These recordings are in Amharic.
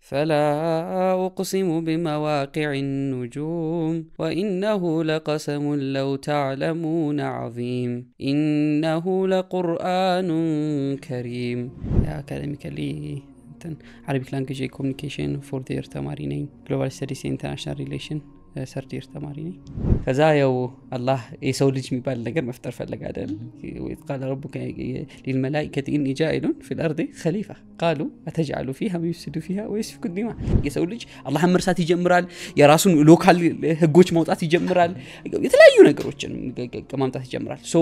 فلا أقسم بمواقع النجوم وإنه لقسم لو تعلمون عظيم إنه لقرآن كريم. Academically Arabic language communication fourth year ተማሪ ነኝ። Global studies international relation third year ተማሪ ነኝ። ከዛ ያው አላህ የሰው ልጅ የሚባል ነገር መፍጠር ፈለገ አይደል? وإذ قال ربك للملائكة إني جاعل في الأرض خليفة قالوا أتجعل فيها من يفسد فيها ويسفك الدماء። የሰው ልጅ አላህን መርሳት ይጀምራል። የራሱን local ህጎች ማውጣት ይጀምራል። የተለያዩ ነገሮችን ማምጣት ይጀምራል። So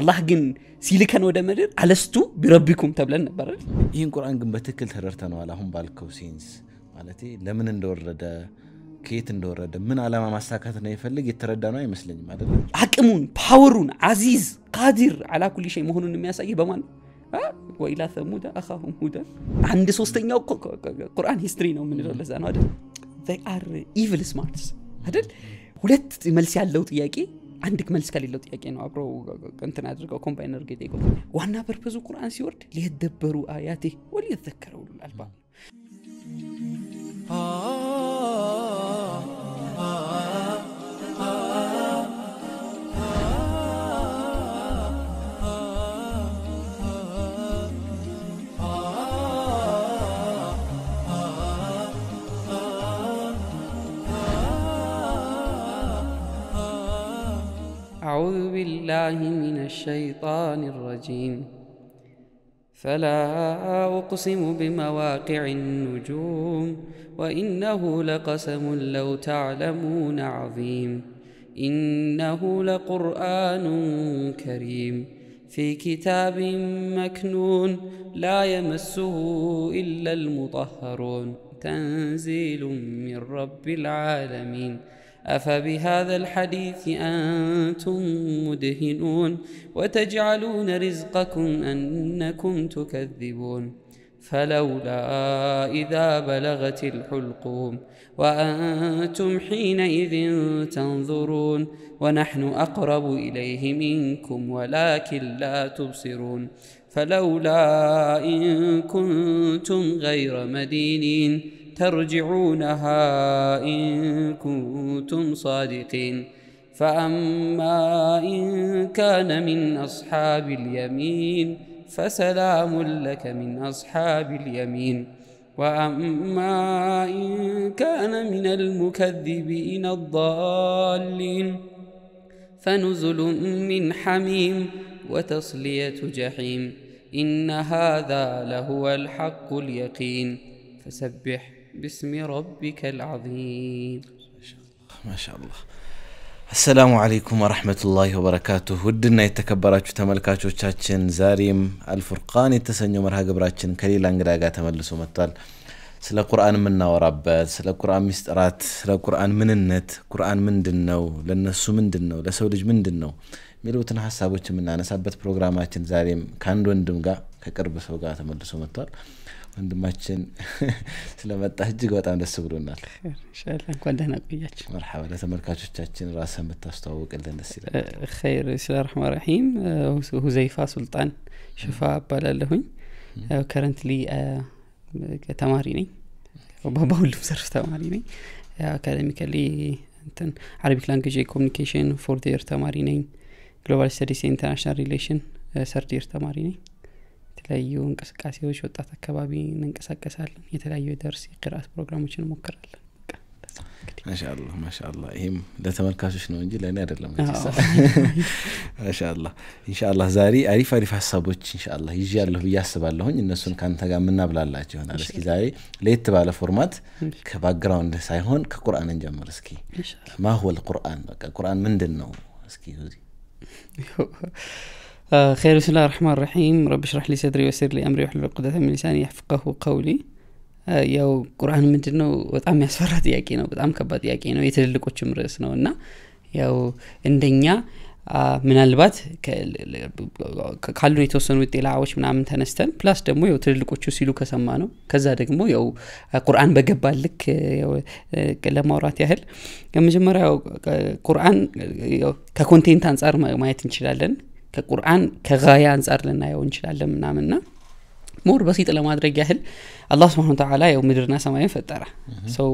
አላህ ግን ሲልከን ወደ ምድር ألست بربكم ተብለን ነበር አይደል? ይህን ቁርአን ግን በትክክል ተረድተነዋል? አሁን ባልከው sense ማለቴ ለምን እንደወረደ፣ ከየት እንደወረደ፣ ምን ዓላማ ማሳካት ነው የፈልግ የተረዳ ነው አይመስለኝም። አይደል? አቅሙን power ኡን عزيز قادر على كل شيء መሆኑን የሚያሳይህ በማን ነው? وإلى ثمود أخاهم هودا። አንድ ሶስተኛው ቁርአን history ነው የምንለው ለዛ ነው አይደል? They are evil smarts አይደል? ሁለት መልስ ያለው ጥያቄ አንድ መልስ ከሌለው ጥያቄ ነው አብረው እንትን አድርገው combine አድርገው የጠየቁት። ዋና purpose ኡ ቁርአን ሲወርድ ليدبروا آياته وليتذكر أولو الألباب። أعوذ بالله من الشيطان الرجيم. فلا أقسم بمواقع النجوم وإنه لقسم لو تعلمون عظيم إنه لقرآن كريم في كتاب مكنون لا يمسه إلا المطهرون تنزيل من رب العالمين. أفبهذا الحديث أنتم مدهنون وتجعلون رزقكم أنكم تكذبون فلولا إذا بلغت الحلقوم وأنتم حينئذ تنظرون ونحن أقرب إليه منكم ولكن لا تبصرون فلولا إن كنتم غير مدينين ترجعونها إن كنتم صادقين. فأما إن كان من أصحاب اليمين فسلام لك من أصحاب اليمين وأما إن كان من المكذبين الضالين فنزل من حميم وتصلية جحيم. إن هذا لهو الحق اليقين فسبح باسم ربك العظيم. ما شاء الله። السلام عليكم ورحمة الله وبركاته። ውድና የተከበራችሁ ተመልካቾቻችን ዛሬም አልፉርቃን የተሰኘው መርሃ ግብራችን ከሌላ እንግዳ ጋር ተመልሶ መጥቷል። ስለ ቁርአን የምናወራበት፣ ስለ ቁርአን ሚስጥራት፣ ስለ ቁርአን ምንነት፣ ቁርአን ምንድን ነው፣ ለነሱ ምንድን ነው፣ ለሰው ልጅ ምንድን ነው የሚሉትን ሀሳቦች የምናነሳበት ፕሮግራማችን ዛሬም ከአንድ ወንድም ጋር ከቅርብ ሰው ጋር ተመልሶ መጥቷል። ወንድማችን ስለመጣህ እጅግ በጣም ደስ ብሎናል። ኢንሻአላህ እንኳን ደህና ቆያችሁ። መርሐባ። ለተመልካቾቻችን ራስህን ብታስተዋውቅልን ደስ ይላል። خير። بسم الله الرحمن الرحيم። ሁዘይፋ ሱልጣን ሽፋ እባላለሁኝ። Currently ተማሪ ነኝ። በሁሉም ዘርፍ ተማሪ ነኝ። Academically እንትን Arabic language communication fourth year ተማሪ ነኝ። Global studies international relation third year ተማሪ ነኝ። የተለያዩ እንቅስቃሴዎች ወጣት አካባቢ እንንቀሳቀሳለን። የተለያዩ የደርስ የቅርአት ፕሮግራሞችን እንሞክራለን። ማሻአላህ ማሻአላህ። ይሄም ለተመልካቾች ነው እንጂ ለእኔ አይደለም። ማሻአላህ። ኢንሻአላህ ዛሬ አሪፍ አሪፍ ሀሳቦች ኢንሻአላህ ይዤ ያለሁ ብዬ አስባለሁኝ። እነሱን ከአንተ ጋር የምናብላላቸው ይሆናል። እስኪ ዛሬ ለየት ባለ format ከ background ሳይሆን ከቁርአን እንጀምር። እስኪ ما هو القرآن፣ በቃ ቁርአን ምንድን ነው? እስኪ خير። بسم الله الرحمن الرحيم رب اشرح لي صدري ويسر لي أمري واحلل عقدة من لساني يفقهوا قولي። ያው ቁርአን ምንድን ነው? በጣም የሚያስፈራ ጥያቄ ነው። በጣም ከባድ ጥያቄ ነው። የትልልቆችም ርዕስ ነው እና ያው እንደኛ ምናልባት ካሉን የተወሰኑ ጤላዎች ምናምን ተነስተን plus ደግሞ ያው ትልልቆቹ ሲሉ ከሰማ ነው፣ ከዛ ደግሞ ያው ቁርአን በገባ ልክ ለማውራት ያህል የመጀመሪያው ቁርአን ከ content አንጻር ማየት እንችላለን። ከቁርአን ከ غاية አንጻር ልናየው እንችላለን ምናምንና more بسيط ለማድረግ ያህል አላህ سبحانه وتعالى ያው ምድርና ሰማይን ፈጠረ። ሰው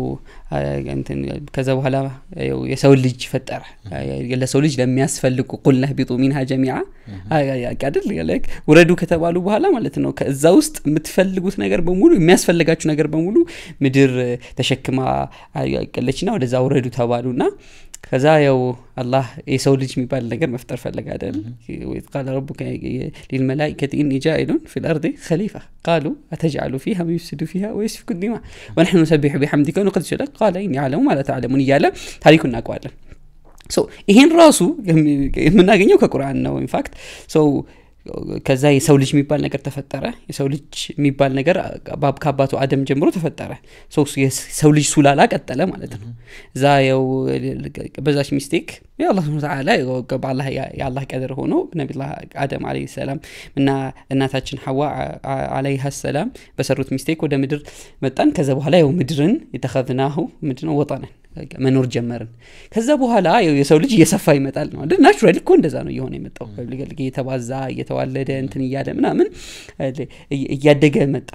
እንትን ከዛ በኋላ ያው የሰው ልጅ ፈጠረ። ለሰው ልጅ ለሚያስፈልጉ قلنا اهبطوا منها جميعا አይደል like ውረዱ ከተባሉ በኋላ ማለት ነው ከዛ ውስጥ የምትፈልጉት ነገር በሙሉ የሚያስፈልጋችሁ ነገር በሙሉ ምድር ተሸክማ ያቀለችና ወደዛ ውረዱ ተባሉና ከዛ ያው አላህ የሰው ልጅ የሚባል ነገር መፍጠር ፈለገ አይደል? وإذ قال ربك للملائكة إني جاعل في الأرض خليفة قالوا أتجعل فيها من يفسد فيها ويسفك الدماء ونحن نسبح بحمدك ونقدس لك قال إني أعلم ما لا تعلمون እያለ ታሪኩን እናውቀዋለን። so ይሄን ራሱ የምናገኘው ከቁርአን ነው። in fact so ከዛ የሰው ልጅ የሚባል ነገር ተፈጠረ። የሰው ልጅ የሚባል ነገር ከአባቱ አደም ጀምሮ ተፈጠረ። so የሰው ልጅ ሱላላ ቀጠለ ማለት ነው። እዛ ያው በዛች mistake የአላህ سبحانه وتعالى በአላህ የአላህ ቀደር ሆኖ ነቢዩላህ አደም عليه السلام እና እናታችን ሐዋ عليها السلام በሰሩት mistake ወደ ምድር መጣን። ከዛ በኋላ ያው ምድርን اتخذناه ምንድነው وطنا መኖር ጀመርን። ከዛ በኋላ የሰው ልጅ እየሰፋ ይመጣል ነው አይደል? naturally እኮ እንደዛ ነው እየሆነ የመጣው። እየተባዛ እየተዋለደ እንትን እያለ ምናምን እያደገ መጣ።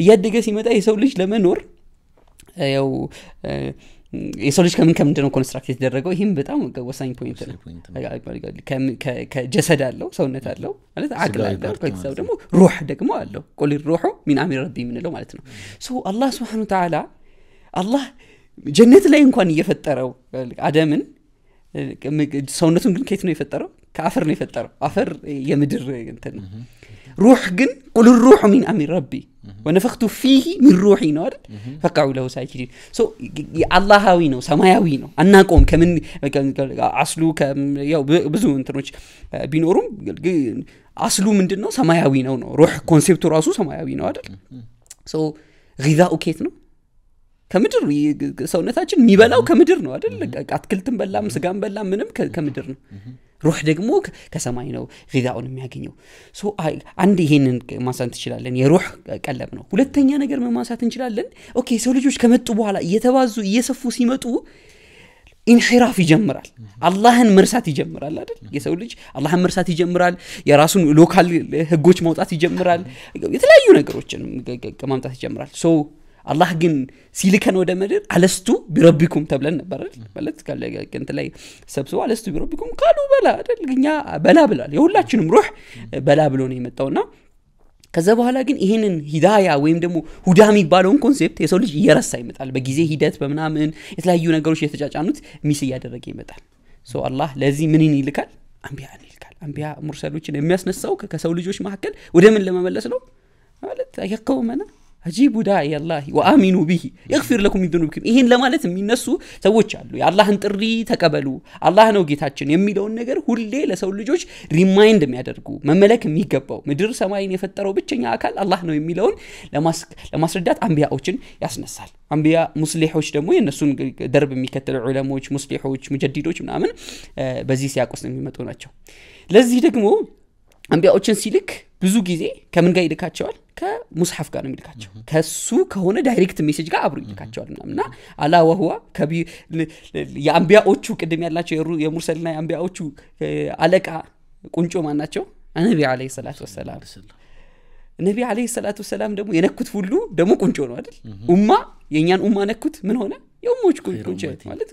እያደገ ሲመጣ የሰው ልጅ ለመኖር ያው የሰው ልጅ ከምን ከምንድን ነው construct የተደረገው? ይህም በጣም ወሳኝ point ነው። ከ جسد አለው ሰውነት አለው ማለት عقل አለው፣ ከዛው ደግሞ روح ደግሞ አለው። قل الروح من أمر ربي የምንለው ማለት ነው። so አላህ سبحانه وتعالى አላህ ጀነት ላይ እንኳን እየፈጠረው አደምን ሰውነቱን ግን ከየት ነው የፈጠረው? ከአፈር ነው የፈጠረው። አፈር የምድር እንትን ነው። روح ግን قل الروح من أمر ربي ونفخت فيه من روحي ነው አይደል? فقعوا له ساجدين። so አላሃዊ ነው፣ ሰማያዊ ነው። አናቆም ከምን አስሉ ያው ብዙ እንትኖች ቢኖሩም አስሉ ምንድን ነው? ሰማያዊ ነው ነው روح concept ኡ ራሱ ሰማያዊ ነው አይደል? so غذاء ከየት ነው? ከምድር። ሰውነታችን የሚበላው ከምድር ነው አይደል? አትክልትም በላም ስጋም በላም ምንም ከምድር ነው። روح ደግሞ ከሰማይ ነው غذاء ኡን የሚያገኘው። so አንድ ይሄንን ማንሳት እንችላለን፣ የ روح ቀለብ ነው። ሁለተኛ ነገር ምን ማንሳት እንችላለን? okay ሰው ልጆች ከመጡ በኋላ እየተባዙ እየሰፉ ሲመጡ انحراف ይጀምራል። አላህን መርሳት ይጀምራል አይደል? የሰው ልጅ አላህን መርሳት ይጀምራል። የራሱን local ህጎች ማውጣት ይጀምራል። የተለያዩ ነገሮችን ማምጣት ይጀምራል። so አላህ ግን ሲልከን ወደ ምድር ألست بربكم ተብለን ነበር አይደል? ማለት እንትን ላይ ሰብስቦ ألست بربكم قالوا بلى አይደል? እኛ بلى ብሏል። የሁላችንም روح بلى ብሎ ነው የመጣውና ከዛ በኋላ ግን ይሄንን هداية ወይም ደግሞ هدى የሚባለውን concept የሰው ልጅ እየረሳ ይመጣል። በጊዜ ሂደት በምናምን የተለያዩ ነገሮች እየተጫጫኑት miss እያደረገ ይመጣል። so አላህ ለዚህ ምንን ይልካል? አንቢያን ይልካል። አንቢያ ሙርሰሎችን የሚያስነሳው ከሰው ልጆች መካከል ወደ ምን ለመመለስ ነው ማለት يا قومنا أجيبوا داعي الله وآمنوا به يغفر لكم من ذنوبكم። ይሄን ለማለት የሚነሱ ሰዎች አሉ። የአላህን ጥሪ ተቀበሉ፣ አላህ ነው ጌታችን የሚለውን ነገር ሁሌ ለሰው ልጆች remind የሚያደርጉ መመለክ የሚገባው ምድር ሰማይን የፈጠረው ብቸኛ አካል አላህ ነው የሚለውን ለማስረዳት አንቢያዎችን ያስነሳል። አንቢያ ሙስሊሖች ደግሞ የእነሱን ደርብ የሚከተሉ ዑለሞች፣ ሙስሊሖች፣ ሙጀዲዶች ምናምን በዚህ سياق ውስጥ የሚመጡ ናቸው። ለዚህ ደግሞ አንቢያዎችን ሲልክ ብዙ ጊዜ ከምን ጋር ይልካቸዋል? ከሙስሐፍ ጋር ነው የሚልካቸው። ከሱ ከሆነ direct message ጋር አብሮ ይልካቸዋል ምናምና ألا وهو የአንቢያዎቹ ቅድም ያላቸው የሙርሰልና የአንቢያዎቹ አለቃ ቁንጮ ማን ናቸው? ነቢ عليه الصلاة والسلام። ነቢ عليه الصلاة والسلام ደግሞ የነኩት ሁሉ ደግሞ ቁንጮ ነው አይደል? ኡማ የእኛን ኡማ ነኩት ምን ሆነ? የኡሞች ቁንጮ ማለት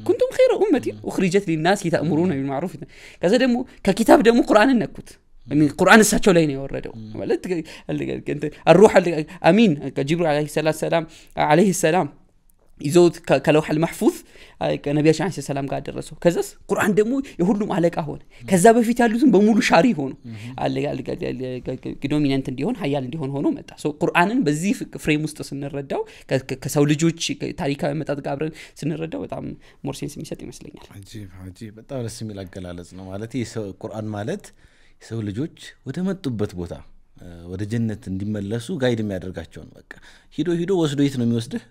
كنتم خير أمة أخرجت للناس تأمرون بالمعروف። ከዛ ደግሞ ከኪታብ ደግሞ ቁርአንን ነኩት። ቁርአን እሳቸው ላይ ነው የወረደው ማለት الروح الأمين ጅብሪል عليه السلام ይዘውት ከ اللوح المحفوظ ነቢያችን عليه السلام ጋር ደረሰው። ከዛስ ቁርአን ደግሞ የሁሉም አለቃ ሆነ። ከዛ በፊት ያሉትን በሙሉ ሻሪ ሆኖ dominant እንዲሆን ሀያል እንዲሆን ሆኖ መጣ። ቁርአንን በዚህ frame ውስጥ ስንረዳው ከሰው ልጆች ታሪካዊ መጣት ጋር አብረን ስንረዳው በጣም more sense የሚሰጥ ይመስለኛል። عجيب عجيب። በጣም ደስ የሚል አገላለጽ ነው። ማለት ቁርአን ማለት የሰው ልጆች ወደ መጡበት ቦታ ወደ ጀነት እንዲመለሱ guide የሚያደርጋቸው ነው። በቃ ሂዶ ሂዶ ወስዶ የት ነው የሚወስድህ?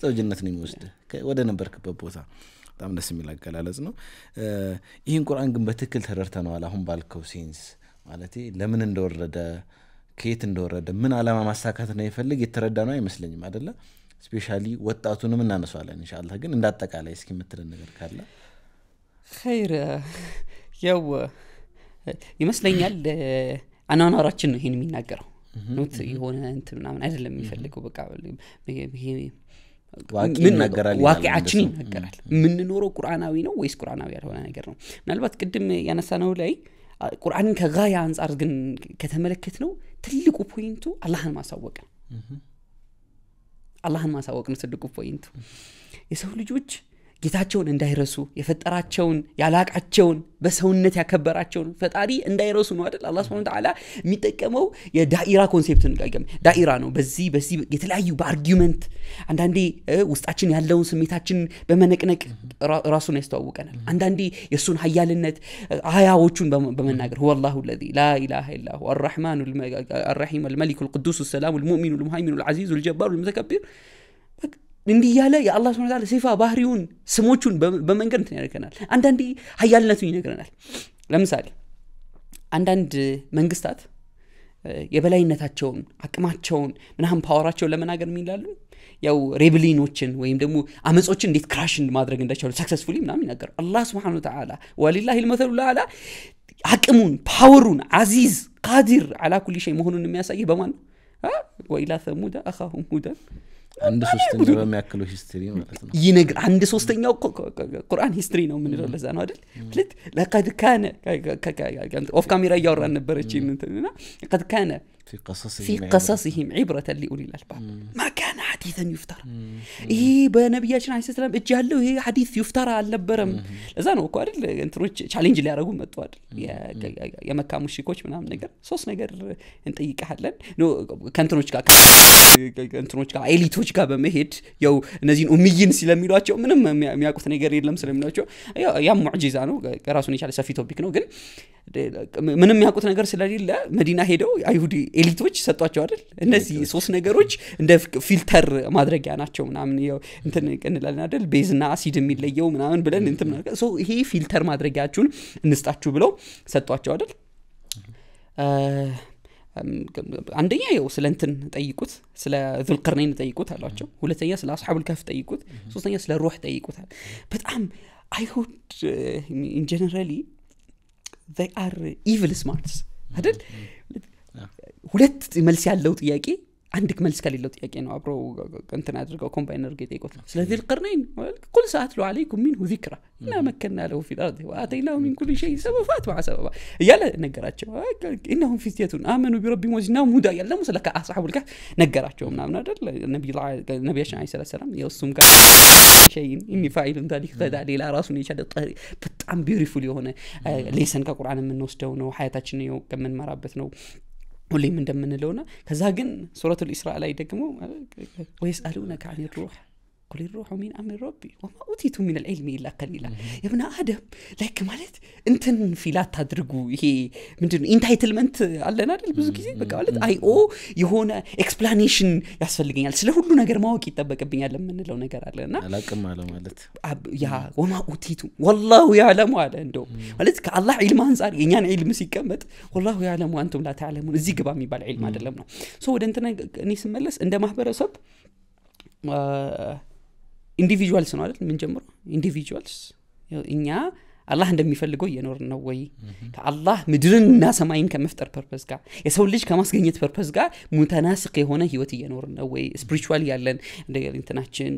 ሰው ጀነት ነው የሚወስድህ ወደ ነበርክበት ቦታ። በጣም ደስ የሚል አገላለጽ ነው። ይህን ቁርአን ግን በትክክል ተረድተነዋል? አሁን ባልከው sense ማለቴ ለምን እንደወረደ ከየት እንደወረደ ምን አላማ ማሳካት ነው የፈልግ የተረዳ ነው አይመስለኝም አይደለ? specially ወጣቱንም እናነሳዋለን إن شاء الله። ግን እንዳጠቃላይ እስኪ የምትለን ነገር ካለ። خير ያው ይመስለኛል አኗኗራችን ነው ይሄን የሚናገረው። not የሆነ እንትን ምናምን አይደለም የሚፈልገው። በቃ ይሄ ዋቂዓችን ይናገራል። የምንኖረው ቁርአናዊ ነው ወይስ ቁርአናዊ ያልሆነ ነገር ነው? ምናልባት ቅድም ያነሳነው ላይ ቁርአንን ከ غاية አንጻር ግን ከተመለከትነው ትልቁ point ኡ አላህን ማሳወቅ ነው። አላህን ማሳወቅ ነው ትልቁ point ኡ። የሰው ልጆች ጌታቸውን እንዳይረሱ፣ የፈጠራቸውን ያላቃቸውን በሰውነት ያከበራቸውን ፈጣሪ እንዳይረሱ ነው አይደል? አላህ سبحانه وتعالى የሚጠቀመው የዳኢራ concept ን ዳኢራ ነው። በዚህ በዚህ የተለያዩ በ argument አንዳንዴ ውስጣችን ያለውን ስሜታችን በመነቅነቅ ራሱን ያስተዋውቀናል። አንዳንዴ የሱን ሀያልነት አያዎቹን በመናገር هو الله الذي لا اله الا هو الرحمن الرحيم الملك القدوس السلام المؤمن المهيمن العزيز الجبار المتكبر እንዲህ ያለ የአላህ سبحانه وتعالى صفة ባህሪውን ስሞቹን በመንገር እንትን ያደርገናል። አንዳንዴ ሀያልነቱን ይነግረናል። ለምሳሌ አንዳንድ መንግስታት የበላይነታቸውን አቅማቸውን ምናምን power ኣቸውን ለመናገር ምን ይላሉ? ያው rebellion ኦችን ወይም ደግሞ አመጾችን እንዴት crush ማድረግ እንደቻሉ successfully ምናምን ይናገራል። አላህ سبحانه وتعالى ولله المثل الأعلى አቅሙን power ኡን عزيز قادر على كل شيء መሆኑን የሚያሳይ በማን ነው? وإلى ثمود أخاهم هودا አንድ ሶስተኛው በሚያክለው history ማለት ነው ይነግር። አንድ ሶስተኛው ቁርአን history ነው የምንለው ለዛ ነው አይደል? ማለት لقد كان off camera እያወራን ነበረች እንትና لقد كان في قصصهم عبرة لأولي الألباب ما كان حديثا يفترى። ይሄ በነቢያችን عليه السلام እጅ ያለው ይሄ حديث يفترى አልነበረም። ለዛ ነው እኮ አይደል እንትኖች challenge ሊያደርጉ መጡ አይደል? የመካ ሙሽሪኮች ምናምን ነገር ሶስት ነገር እንጠይቅሃለን ከእንትኖች ጋር እንትኖች ጋር elite ኦች ጋር በመሄድ ያው እነዚህን أميين ስለሚሏቸው ምንም የሚያውቁት ነገር የለም ስለሚሏቸው ያም معجزة ነው፣ ራሱን የቻለ ሰፊ topic ነው። ግን ምንም የሚያውቁት ነገር ስለሌለ መዲና ሄደው አይሁዲ elite ኦች ሰጧቸው አይደል? እነዚህ ሶስት ነገሮች እንደ filter ማድረጊያ ናቸው ምናምን ያው እንትን እንላለን አይደል? base ና አሲድ የሚለየው ምናምን ብለን እንትን so ይሄ filter ማድረጊያችሁን እንስጣችሁ ብለው ሰጧቸው አይደል? አንደኛ ያው ስለ እንትን ጠይቁት፣ ስለ ዙልቀርነይን ጠይቁት አሏቸው። ሁለተኛ ስለ أصحاب الكهف ጠይቁት፣ ሶስተኛ ስለ روح ጠይቁት። በጣም አይሁድ in generally they are evil smarts አይደል? ሁለት መልስ ያለው ጥያቄ አንድ መልስ ከሌለው ጥያቄ ነው አብሮ እንትን አድርገው combine አድርገው የጠየቁት። ስለ ذي القرنين قل سأتلو عليكم منه ذكرى إنا مكنا له في الأرض وآتيناه من كل شيء سببا فأتبع سببا እያለ ነገራቸው። إنهم فتية آمنوا بربهم وزدناهم هدى እያለ ደግሞ ስለ أصحاب الكهف ነገራቸው ምናምን አይደል? ነቢያችን عليه الصلاة والسلام የእሱም ጋር شيء إني فاعل ذلك غدا ሌላ ራሱን የቻለ በጣም beautiful የሆነ lesson ከቁርአን የምንወስደው ነው፣ ሀያታችንን የምንመራበት ነው ሁሌም እንደምንለውና ከዛ ግን ሱረቱል ኢስራ ላይ ደግሞ ويسألونك عن الروح قل الروح من أمر ربي وما أوتيتم من العلم إلا قليلا يا ابن آدم like ማለት እንትን feel አታድርጉ። ይሄ ምንድነው entitlement አለን አይደል? ብዙ ጊዜ በቃ ማለት I owe የሆነ explanation ያስፈልገኛል፣ ስለ ሁሉ ነገር ማወቅ ይጠበቅብኛል የምንለው ነገር አለና አላቅም አለ ማለት ያ وما أوتيتم والله يعلم አለ። እንደው ማለት ከአላህ علم አንጻር የኛን علم ሲቀመጥ والله يعلم وأنتم لا تعلمون እዚህ ግባ የሚባል علم አይደለም ነው። so ወደ እንትና እኔ ስመለስ እንደ ማህበረሰብ individuals ነው አይደል የምንጀምረው? individuals እኛ አላህ እንደሚፈልገው እየኖርን ነው ወይ? ከአላህ ምድርንና ሰማይን ከመፍጠር purpose ጋር የሰው ልጅ ከማስገኘት purpose ጋር متناسق የሆነ ህይወት እየኖርን ነው ወይ? spiritual ያለን እንትናችን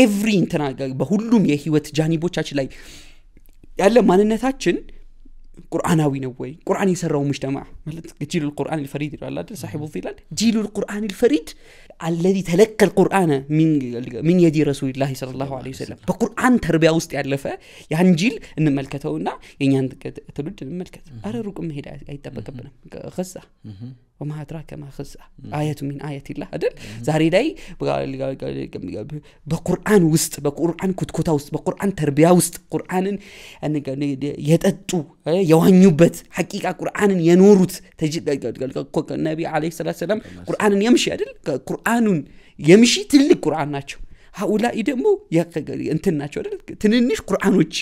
every እንትና በሁሉም የህይወት جانب ኦቻችን ላይ ያለ ማንነታችን ቁርአናዊ ነው ወይ? ቁርአን የሰራው مجتمع ማለት جيل القرآن الفريد ይላል አይደል? صاحب الظلال جيل القرآن الفريد الذي تلقى القرآن من يد رسول الله صلى الله عليه وسلم በቁርአን تربية ውስጥ ያለፈ ያን جيل እንመልከተውና የኛን ትውልድ እንመልከት። አረ ሩቅ መሄድ አይጠበቅብንም። غزة وما أدراك ما غزة آية من آيات الله አይደል? ዛሬ ላይ በቁርአን ውስጥ በቁርአን ኩትኮታ ውስጥ በቁርአን تربية ውስጥ ቁርአንን የጠጡ የዋኙበት حقيقة ቁርአንን የኖሩት ነቢ عليه الصلاة والسلام ቁርአንን يمشي አይደል? ቁርአኑን يمشي ትልቅ ቁርአን ናቸው። هؤلاء ደግሞ እንትን ናቸው አይደል? ትንንሽ ቁርአኖች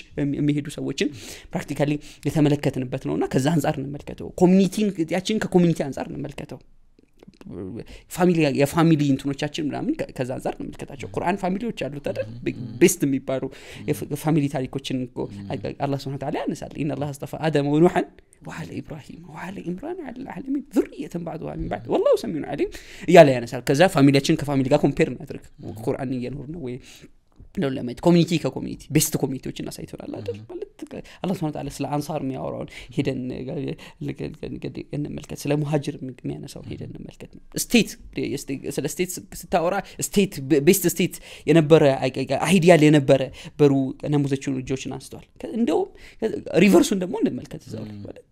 የሚሄዱ ሰዎችን practically የተመለከትንበት ነውና ከዛ አንጻር እንመልከተው። community ን ያችን ከ community አንጻር እንመልከተው። family የ family እንትኖቻችን ምናምን ከዛ አንጻር እንመልከታቸው። ቁርአን family ዎች አሉት አይደል? best የሚባሉ የ family ታሪኮችን አላህ سبحانه وتعالى ያነሳል። إن الله اصطفى آدم ونوحا وعلى إبراهيم وعلى عمران على العالمين ذرية بعضها من بعض والله سميع عليم እያለ ያነሳል። ከዛ family ያችን ከ family ጋር compare እናድርግ። ቁርአን እየኖር ነው ወይ ነው ለማየት፣ community ከ community best community ዎችን አሳይቶናል አይደል? ማለት አላህ سبحانه وتعالى ስለ አንሳር የሚያወራውን ሄደን እንመልከት፣ ስለ ሙሃጅር የሚያነሳውን ሄደን እንመልከት። State፣ ስለ state ስታወራ state best state የነበረ፣ ideal የነበረ በሩ ነሙዘችን ልጆችን አንስተዋል። እንደውም reverse ኡን ደግሞ እንመልከት እዛው ላይ። ማለት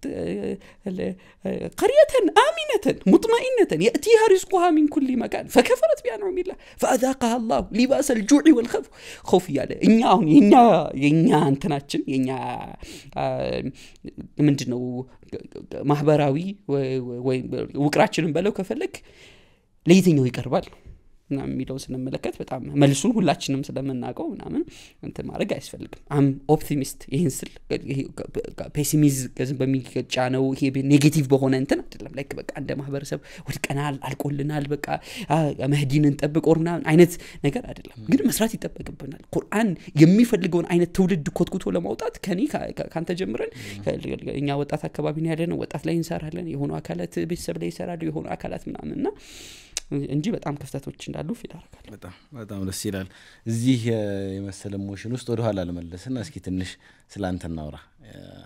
قرية آمنة مطمئنة يأتيها رزقها من كل مكان فكفرت بأنعم الله فأذاقها الله لباس الجوع والخوف خوف እያለ እኛ አሁን የኛ እንትናችን የኛ ምንድን ነው ማህበራዊ ወይ ውቅራችንን በለው ከፈለግ ለየትኛው ይቀርባል ምናምን የሚለውን ስንመለከት በጣም መልሱን ሁላችንም ስለምናውቀው ምናምን እንትን ማድረግ አያስፈልግም። I'm optimist። ይህን ስል pessimism በሚጫነው ይሄ negative በሆነ እንትን አይደለም። Like በቃ እንደ ማህበረሰብ ወድቀናል፣ አልቆልናል፣ በቃ መህዲን እንጠብቅ or ምናምን አይነት ነገር አይደለም። ግን መስራት ይጠበቅብናል። ቁርአን የሚፈልገውን አይነት ትውልድ ኮትኩቶ ለማውጣት ከኔ ከአንተ ጀምረን እኛ ወጣት አካባቢ ነው ያለነው፣ ወጣት ላይ እንሰራለን። የሆኑ አካላት ቤተሰብ ላይ ይሰራሉ፣ የሆኑ አካላት ምናምን እና እንጂ በጣም ክፍተቶች እንዳሉ feel አደርጋለሁ። በጣም በጣም ደስ ይላል። እዚህ የመሰለ motion ውስጥ ወደኋላ ልመለስና እስኪ ትንሽ ስለ አንተ እናውራ።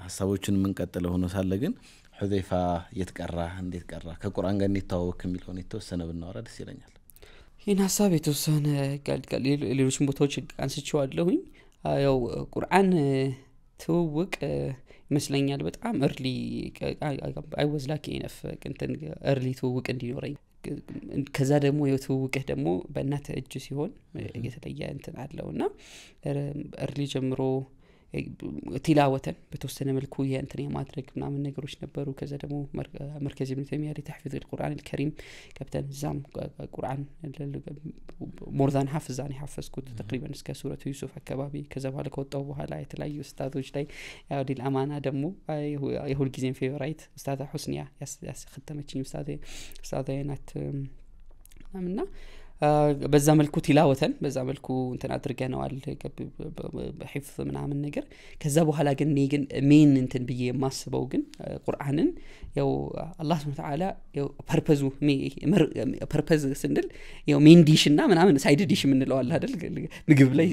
ሀሳቦቹን የምንቀጥለው ሆኖ ሳለ ግን ሁዘይፋ የት ቀራ፣ እንዴት ቀራ፣ ከቁርአን ጋር እንዴት ተዋወቅ የሚለውን የተወሰነ ብናወራ ደስ ይለኛል። ይህን ሀሳብ የተወሰነ ሌሎችን ቦታዎች አንስቼዋለሁኝ። ያው ቁርአን ትውውቅ ይመስለኛል በጣም early፣ I was lucky enough እንትን early ትውውቅ እንዲኖረኝ። ከዛ ደግሞ የትውውቅህ ደግሞ በእናትህ እጅ ሲሆን የተለየ እንትን አለው። እና early ጀምሮ ቲላወተን በተወሰነ መልኩ የእንትን የማድረግ ምናምን ነገሮች ነበሩ። ከዛ ደግሞ መርከዝ ኢብኑ ተይሚያ لتحفيظ القرآن الكريم ገብተን እዛም ቁርአን more than half እዛ ነው የሐፈዝኩት፣ تقريبا እስከ ሱረቱ ዩሱፍ አካባቢ። ከዛ በኋላ ከወጣው በኋላ የተለያዩ ኡስታዞች ላይ፣ ያው للأمانة ደግሞ የሁልጊዜም favorite ኡስታዛ ሁስኒያ ያስከተመችኝ ኡስታዛ ናት ምናምንና በዛ መልኩ ቲላወተን በዛ መልኩ እንትን አድርገነዋል በሒፍዝ ምናምን ነገር። ከዛ በኋላ ግን እኔ ግን main እንትን ብዬ የማስበው ግን ቁርአንን ያው አላህ سبحانه وتعالى ያው purpose ኡ፣ purpose ስንል ያው main dish እና ምናምን side dish የምንለው አለ አይደል? ምግብ ላይ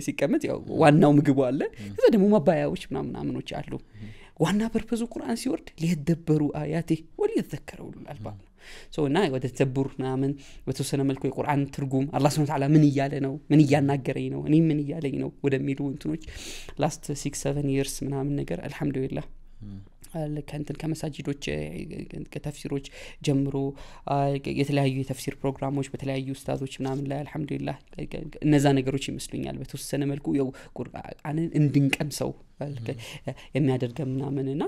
ሲቀመጥ ያው ዋናው ምግቡ አለ፣ ከዛ ደግሞ ማባያዎች ምናምን ምናምኖች አሉ። ዋና purpose ኡ ቁርአን ሲወርድ ليدبروا آياته وليتذكر أولو الألباب ነው። So እና ወደ ተደቡር ምናምን በተወሰነ መልኩ የቁርአን ትርጉም አላህ سبحانه وتعالى ምን እያለ ነው፣ ምን እያናገረኝ ነው፣ እኔ ምን እያለኝ ነው ወደሚሉ እንትኖች last 6-7 years ምናምን ነገር አልሐምዱሊላህ ከእንትን ከመሳጅዶች ከተፍሲሮች ጀምሮ የተለያዩ የተፍሲር ፕሮግራሞች በተለያዩ ኡስታዞች ምናምን ላይ አልሐምዱሊላህ እነዛ ነገሮች ይመስሉኛል በተወሰነ መልኩ ያው ቁርአንን እንድንቀምሰው የሚያደርገን ምናምን። እና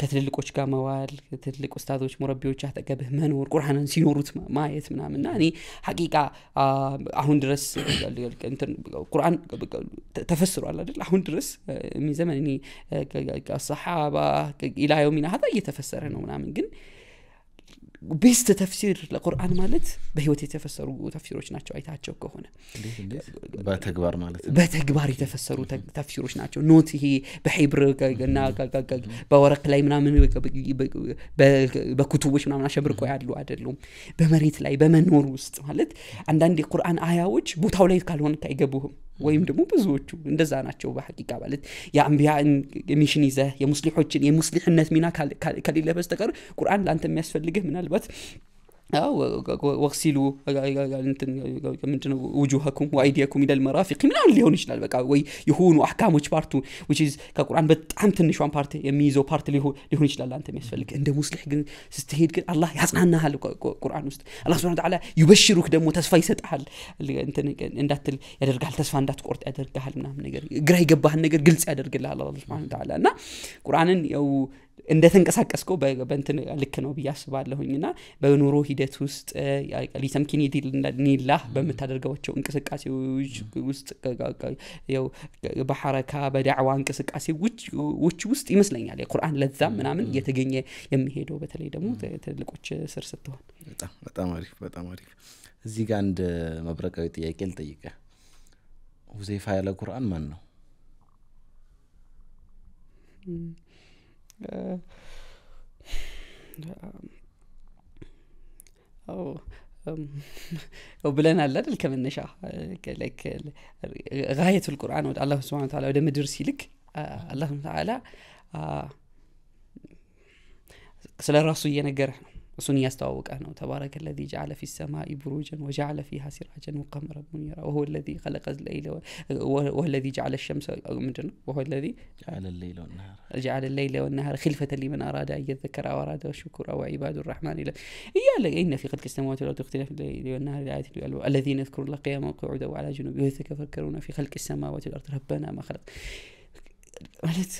ከትልልቆች ጋር መዋል፣ ትልልቅ ኡስታዞች ሙረቢዎች አጠገብህ መኖር፣ ቁርአንን ሲኖሩት ማየት ምናምን። እና እኔ حقيقة አሁን ድረስ ቁርአን ተፈስሯል አይደል? አሁን ድረስ من زمن الصحابة إلى يومنا هذا እየተፈሰረ ነው ምናምን። ግን best ተፍሲር ለቁርአን ማለት በህይወት የተፈሰሩ ተፍሲሮች ናቸው አይታቸው ከሆነ። በተግባር ማለት ነው። በተግባር የተፈሰሩ ተፍሲሮች ናቸው፣ not ይሄ በሒብር እና በወረቅ ላይ ምናምን በኩቱቦች ምናምን አሸብርቆ ያሉ አይደሉም። በመሬት ላይ በመኖር ውስጥ፣ ማለት አንዳንድ የቁርአን አያዎች ቦታው ላይ ካልሆነ አይገቡህም ወይም ደግሞ ብዙዎቹ እንደዛ ናቸው። በ حقيقة ማለት የአንቢያን mission ይዘህ የሙስሊሖችን የሙስሊሕነት ሚና ከሌለ በስተቀር ቁርአን ለአንተ የሚያስፈልግህ ምናልባት واغسلوا ምንድነው وجوهكم وأيديكم إلى المرافق ምናምን ሊሆን ይችላል። በቃ ወይ የሆኑ አሕካሞች part ኡ which is ከቁርአን በጣም ትንሿን part የሚይዘው part ሊሆን ይችላል አንተ የሚያስፈልግ። እንደ ሙስሊሕ ግን ስትሄድ ግን አላህ ያጽናናሃል። ቁርአን ውስጥ አላህ سبحانه وتعالى يبشرك ደግሞ ተስፋ ይሰጥሃል፣ እንዳትል ያደርግሃል፣ ተስፋ እንዳትቆርጥ ያደርግሃል ምናምን ነገር፣ ግራ የገባህን ነገር ግልጽ ያደርግልሃል አላህ سبحانه وتعالى። እና ቁርአንን ያው እንደተንቀሳቀስከው በእንትን ልክ ነው ብዬ አስባለሁኝ። እና በኑሮ ሂደት ውስጥ لتمكين دين الله በምታደርገቸው እንቅስቃሴዎች ውስጥ ያው በሐረካ በዳዕዋ እንቅስቃሴ ውስጥ ይመስለኛል የቁርአን ለዛ ምናምን እየተገኘ የሚሄደው፣ በተለይ ደግሞ ትልልቆች ስር ስትሆን። በጣም በጣም አሪፍ፣ በጣም አሪፍ። እዚህ ጋር አንድ መብረቃዊ ጥያቄ ልጠይቅህ። ሁዜፋ ያለ ቁርአን ማን ነው? ያው ብለናል አይደል ከመነሻ like غاية القرآن ወደ አላህ Subhanahu Wa Ta'ala ወደ ምድር ሲልክ አላህ Subhanahu Wa Ta'ala ስለ ራሱ እየነገረህ ነው፣ እሱን እያስተዋወቀህ ነው። ተባረከ الذي جعل في السماء بروجا وجعل فيها سراجا وقمرا منيرا وهو الذي خلق الليل وهو الذي جعل الشمس ምንድነው وهو الذي جعل الليل والنهار جعل الليل والنهار خلفة لمن أراد أن يذكر أو أراد الشكر وعباد الرحمن إيا إن في خلق السماوات والأرض واختلاف الليل والنهار لآيات الذين يذكرون الله قياما وقعودا وعلى جنوبهم ويتفكرون في خلق السماوات والأرض ربنا ما خلق ማለት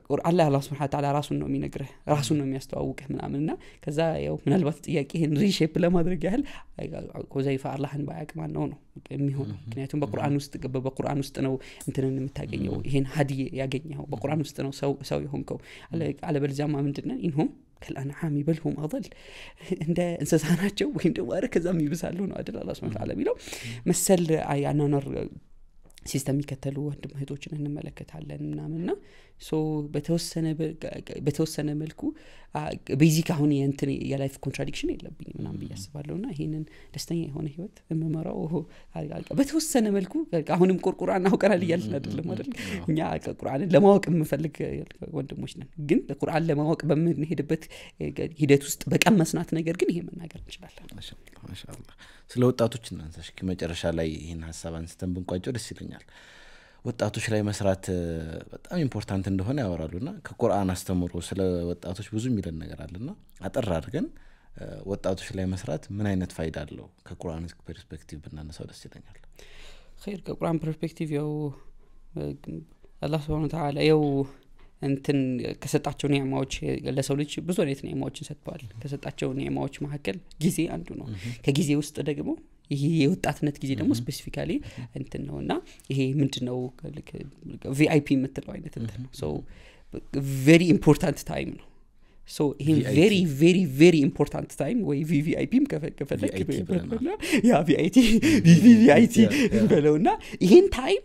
ቁርአን ላይ አላህ Subhanahu Wa Ta'ala ራሱን ነው የሚነግርህ፣ ራሱን ነው የሚያስተዋውቅህ ምናምን እና ከዛ ያው ምናልባት ጥያቄህን reshape ለማድረግ ያህል ሁዘይፋ አላህን ባያውቅ ማን ነው ነው የሚሆነው? ምክንያቱም በቁርአን ውስጥ ነው እንትንን የምታገኘው፣ ይሄን ሀዲይ ያገኘኸው በቁርአን ውስጥ ነው ሰው የሆንከው። አለበለዚያማ ምንድነው إن هم كالأنعام بل هم أضل እንደ እንስሳ ናቸው ወይም ደግሞ ኧረ ከዛም ይብሳሉ ነው አይደል አላህ Subhanahu Wa Ta'ala የሚለው። መሰል አኗኗር system የሚከተሉ ወንድም እህቶችን እንመለከታለን ምናምንና so በተወሰነ መልኩ basic አሁን የእንትን የ life contradiction የለብኝም ምናምን ብዬ አስባለሁና ይሄንን ደስተኛ የሆነ ህይወት የምመራው በተወሰነ መልኩ አሁንም ቁርአን አውቀናል እያልን አይደለም አይደል? እኛ ቁርአንን ለማወቅ የምንፈልግ ወንድሞች ነን፣ ግን ቁርአን ለማወቅ በምንሄድበት ሂደት ውስጥ በቀመስናት ነገር ግን ይሄ መናገር እንችላለን። ማሻአላህ። ስለ ወጣቶች እናንሳ እስኪ መጨረሻ ላይ ይሄን ሐሳብ አንስተን ብንቋጨው ደስ ይለኛል። ወጣቶች ላይ መስራት በጣም important እንደሆነ ያወራሉና ከቁርአን አስተምሮ ስለ ወጣቶች ብዙ የሚለን ነገር አለና አጠር አድርገን ወጣቶች ላይ መስራት ምን አይነት ፋይዳ አለው ከቁርአን perspective ብናነሳው ደስ ይለኛል። ኸይር ከቁርአን perspective ያው አላህ Subhanahu Wa Ta'ala ያው እንትን ከሰጣቸው ኒዕማዎች ለሰው ልጅ ብዙ አይነት ኒዕማዎችን ሰጥቷል። ከሰጣቸው ኒዕማዎች መካከል ጊዜ አንዱ ነው። ከጊዜ ውስጥ ደግሞ ይሄ የወጣትነት ጊዜ ደግሞ specifically እንትን ነውና ይሄ ምንድነው VIP የምትለው አይነት እንትን ነው። so very important time ነው። so ይሄ very very very important time ወይ VVIP ም ከፈለክ ያ VIT VVIT በለውና ይሄን time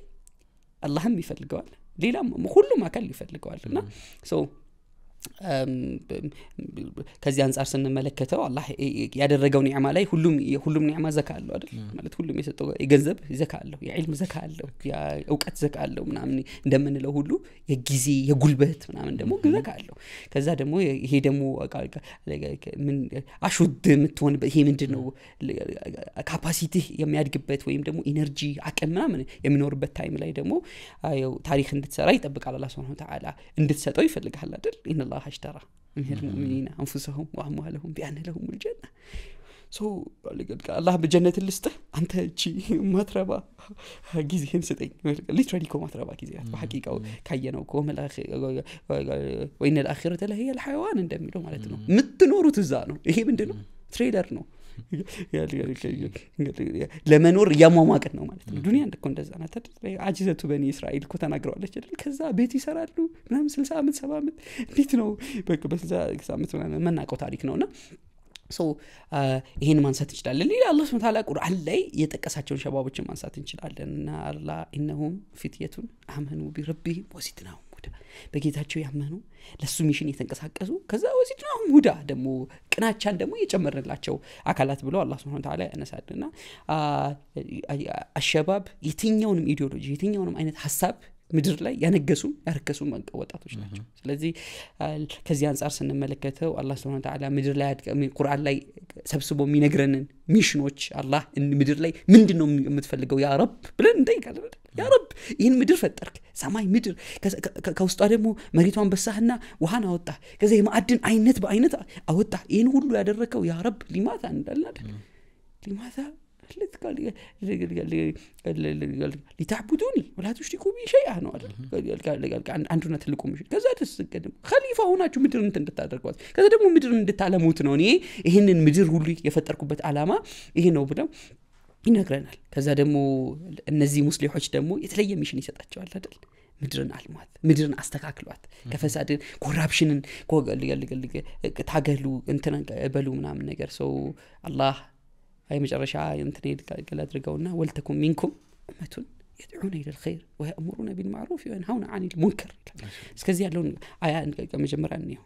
አላህም ይፈልገዋል፣ ሌላም ሁሉም አካል ይፈልገዋልና so ከዚህ አንፃር ስንመለከተው አላህ ያደረገው ኒዕማ ላይ ሁሉም ኒዕማ ዘካ አለው አይደል? ማለት ሁሉም የሰጠው የገንዘብ ዘካ አለው፣ የዒልም ዘካ አለው፣ የእውቀት ዘካ አለው ምናምን እንደምንለው ሁሉ የጊዜ የጉልበት ምናምን ደግሞ ዘካ አለው። ከዛ ደግሞ ይሄ ደግሞ ምን አሹድ የምትሆንበት ይሄ ምንድነው capacity የሚያድግበት ወይም ደግሞ energy አቅም ምናምን የሚኖርበት time ላይ ደግሞ ታሪክ እንድትሰራ ይጠብቃል አላህ Subhanahu Wa Ta'ala፣ እንድትሰጠው ይፈልጋል አይደል? إن الله اشترى من المؤمنين أنفسهم وأموالهم بأن لهم الجنة. so አላህ በጀነት ልስጥህ አንተ እቺ ማትረባ ጊዜህን ስጠኝ። literally እኮ ማትረባ ጊዜ ናት በሐቂቃው ካየነው እኮ وإن الآخرة لهي الحيوان እንደሚለው ማለት ነው። የምትኖሩት እዛ ነው። ይሄ ምንድነው trailer ነው፣ ለመኖር እያሟሟቅን ነው ማለት ነው። ዱንያ እኮ እንደዛ ናት አይደል? عجزة بني إسرائيل እኮ ተናግረዋለች አይደል? ከዛ ቤት ይሰራሉ ምናምን 60 ዓመት 70 ዓመት እንዴት ነው በቃ በ60 ዓመት ምናምን የምናውቀው ታሪክ ነውና so ይሄን ማንሳት እንችላለን። ሌላ አላህ Subhanahu Wa Ta'ala ቁርአን ላይ የጠቀሳቸውን ሸባቦችን ማንሳት እንችላለን። እና አላህ إنهم فتية آمنوا بربهم وزدناهم هدى፣ በጌታቸው ያመኑ ለሱ mission የተንቀሳቀሱ ከዛ وزدناهم هدى ደግሞ ቅናቻን ደግሞ የጨመርንላቸው አካላት ብሎ አላህ Subhanahu Wa Ta'ala ያነሳልና አሸባብ የትኛውንም ideology የትኛውንም አይነት ሐሳብ ምድር ላይ ያነገሱ ያረከሱ ወጣቶች ናቸው። ስለዚህ ከዚህ አንፃር ስንመለከተው አላህ Subhanahu Wa Ta'ala ምድር ላይ ቁርአን ላይ ሰብስቦ የሚነግረንን mission ኦች አላህ ምድር ላይ ምንድነው የምትፈልገው ያ ረብ ብለን እንጠይቃለን አይደል? ያ ረብ ይህን ምድር ፈጠርክ፣ ሰማይ ምድር፣ ከውስጧ ደግሞ መሬቷን በሳህና ውሃን አወጣ፣ ከዛ የማዕድን አይነት በአይነት አወጣ። ይህን ሁሉ ያደረከው ያ ረብ لماذا እንዳልን አይደል? لماذا لتعبدوني ولا تشركوا بي شيئا ነው አይደል? አንዱና ትልቁ mission። ከዛ ደስ ኸሊፋ ሆናችሁ ምድርን እንትን እንድታደርጓት ከዛ ደግሞ ምድርን እንድታለሙት ነው እኔ ይህንን ምድር ሁሉ የፈጠርኩበት ዓላማ ይሄ ነው ብለው ይነግረናል። ከዛ ደግሞ እነዚህ ሙስሊሞች ደግሞ የተለየ mission ይሰጣቸዋል አይደል? ምድርን አልሟት፣ ምድርን አስተካክሏት፣ ከፈሳድን corruption ን ታገሉ እንትን በሉ ምናምን ነገር ሰው አላህ የመጨረሻ እንትን አድርገውና ولتكن منكم أمة يدعون إلى الخير ويأمرون بالمعروف وينهون عن المنكر። እስከዚህ ያለውን አያ መጀመሪያ እንየው።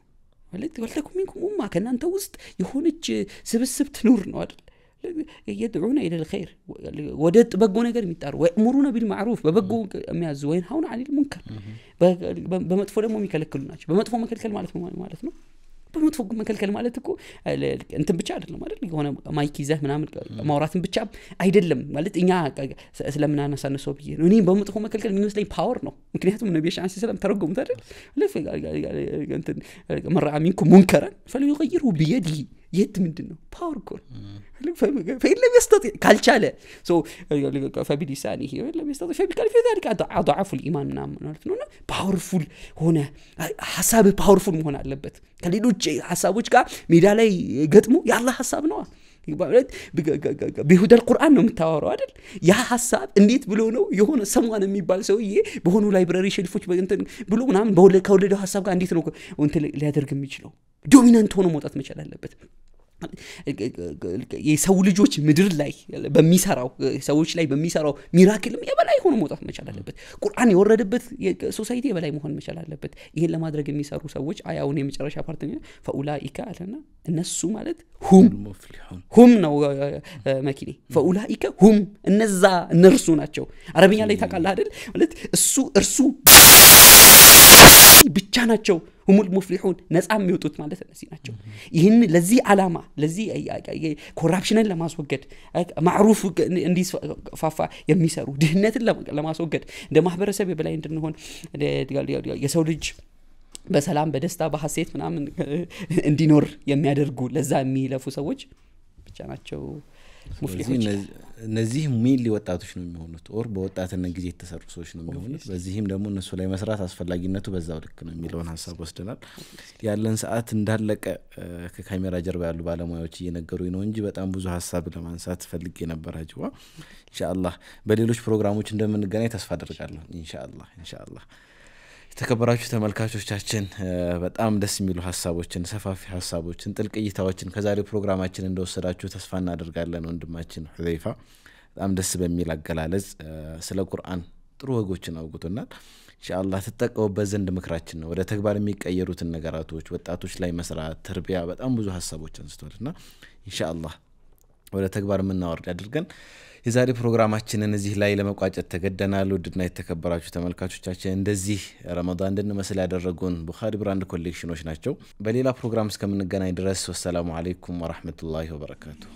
ማለት ولتكن منكم أمة ከእናንተ ውስጥ የሆነች ስብስብ ትኑር ነው አይደል? يدعون إلى الخير ወደ በጎ ነገር የሚጣሩ፣ ويأمرون بالمعروف በበጎ የሚያዙ፣ وينهون عن المنكر በመጥፎ ደግሞ የሚከለክሉ ናቸው። በመጥፎ መከልከል ማለት ምን ማለት ነው? በመጥፎ መከልከል ማለት እኮ እንትን ብቻ አይደለም አይደል? የሆነ mic ይዘህ ምናምን ማውራትን ብቻ አይደለም። ማለት እኛ ስለምናነሳንሰው ብዬ ነው። እኔ በመጥፎ መከልከል የሚመስለኝ power ነው። ምክንያቱም ነቢያችን عليه السلام ተረጎሙት አይደል? እንትን من رأى منكم منكرا فليغيره بيده። يد ምንድን ነው? Power እኮ ነው። فإن لم يستطع ካልቻለ فبلسانه، وإن لم يستطع فبقلبه، فذلك أضعف الإيمان ምናምን ማለት ነው። እና powerful ሆነ ሀሳብህ powerful መሆን አለበት። ከሌሎች ሀሳቦች ጋር ሜዳ ላይ ገጥሞ የአላህ ሀሳብ ነዋ፣ ማለት بهدى القرآن ነው የምታወራው አይደል? ያ ሀሳብ እንዴት ብሎ ነው የሆነ someone የሚባል ሰውዬ በሆኑ library shelf ኦች እንትን ብሎ ምናምን ከወለደው ሀሳብ ጋር እንዴት ነው እንትን ሊያደርግ የሚችለው? Dominant ሆኖ መውጣት መቻል አለበት። የሰው ልጆች ምድር ላይ በሚሰራው፣ ሰዎች ላይ በሚሰራው miracle ም የበላይ ሆኖ መውጣት መቻል አለበት። ቁርአን የወረደበት society የበላይ መሆን መቻል አለበት። ይህን ለማድረግ የሚሰሩ ሰዎች አያውን የመጨረሻ part فأولئك አለና እነሱ ማለት هم المفلحون። هم ነው መኪኔ። فأولئك هم እነዛ እነርሱ ናቸው። አረብኛ ላይ ታውቃለህ አይደል? ማለት እሱ እርሱ ብቻ ናቸው هم المفلحون ነፃ የሚወጡት ማለት እነዚህ ናቸው። ይህን ለዚህ ዓላማ፣ ለዚህ corruption ን ለማስወገድ፣ معروف እንዲስፋፋ የሚሰሩ፣ ድህነትን ለማስወገድ፣ እንደ ማህበረሰብ የበላይ እንድንሆን፣ የሰው ልጅ በሰላም፣ በደስታ፣ በሀሴት ምናምን እንዲኖር የሚያደርጉ፣ ለዛ የሚለፉ ሰዎች ብቻ ናቸው ስለዚህ ሙፍሊሖች። እነዚህ mainly ወጣቶች ነው የሚሆኑት or በወጣትነት ጊዜ የተሰሩ ሰዎች ነው የሚሆኑት። በዚህም ደግሞ እነሱ ላይ መስራት አስፈላጊነቱ በዛው ልክ ነው የሚለውን ሀሳብ ወስደናል። ያለን ሰዓት እንዳለቀ ከካሜራ ጀርባ ያሉ ባለሙያዎች እየነገሩኝ ነው እንጂ በጣም ብዙ ሀሳብ ለማንሳት ፈልጌ ነበር። ሀጅዋ ኢንሻአላህ በሌሎች ፕሮግራሞች እንደምንገናኝ ተስፋ አደርጋለሁ። ኢንሻአላህ፣ ኢንሻአላህ። የተከበራችሁ ተመልካቾቻችን፣ በጣም ደስ የሚሉ ሀሳቦችን፣ ሰፋፊ ሀሳቦችን፣ ጥልቅ እይታዎችን ከዛሬው ፕሮግራማችን እንደወሰዳችሁ ተስፋ እናደርጋለን። ወንድማችን ሁዘይፋ በጣም ደስ በሚል አገላለጽ ስለ ቁርአን ጥሩ ወጎችን አውግቶናል። ኢንሻአላህ ትጠቀሙበት ዘንድ ምክራችን ነው። ወደ ተግባር የሚቀየሩትን ነገራቶች ወጣቶች ላይ መስራት፣ ተርቢያ፣ በጣም ብዙ ሀሳቦች አንስቷልና ኢንሻአላህ ወደ ተግባር የምናወርድ አድርገን የዛሬ ፕሮግራማችንን እዚህ ላይ ለመቋጨት ተገደናል። ውድና የተከበራችሁ ተመልካቾቻችን፣ እንደዚህ ረመዳን እንድንመስል ያደረጉን ቡኻሪ brand collection ኦች ናቸው። በሌላ ፕሮግራም እስከምንገናኝ ድረስ والسلام عليكم ورحمة الله وبركاته።